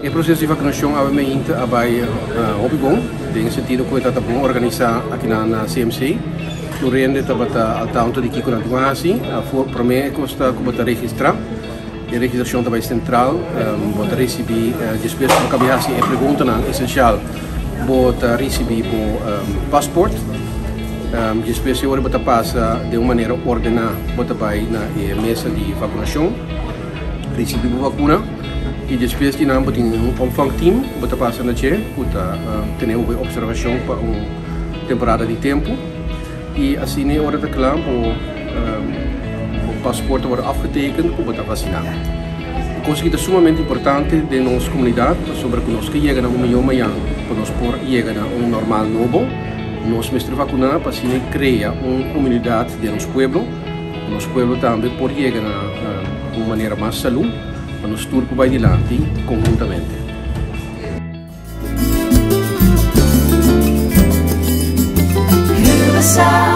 E proceso di vacunacion awe mainta a bay hopi bon, den e sentido cu e ta bon organisa aki na CMC. Tur hende tabata al tanto di kico nan tin cu haci. Afor prome e cos ta cu bo ta registra, e registracion ta bay central, bo ta ricibi despues cu bo caba di haci e preguntanan esencial bo ta ricibi bo paspoort. Despues e ora bo ta pasa den un manera ordena bo ta bay na e mesa di vacunacion. Ricibi bo vacuna y despues di nan bo tin un opvangteam cu bo ta pasa na dje cu ta tene bo observacion pa un temporada di tempo y asina e ora ta cla bo bo paspoort ta worde afgetekend cu bo ta vacina. E cos aki ta sumamente importante den nos comunidad pasobra cu nos ke yega na un miyon mayan pa nos por yega na un normal nobo nos mester vacuna pa asina crea un comunidad den nos pueblo. Nos pueblo tambe por yega na un manera mas salú pa nos tur por bai dilanti konhuntamente. Curaçao.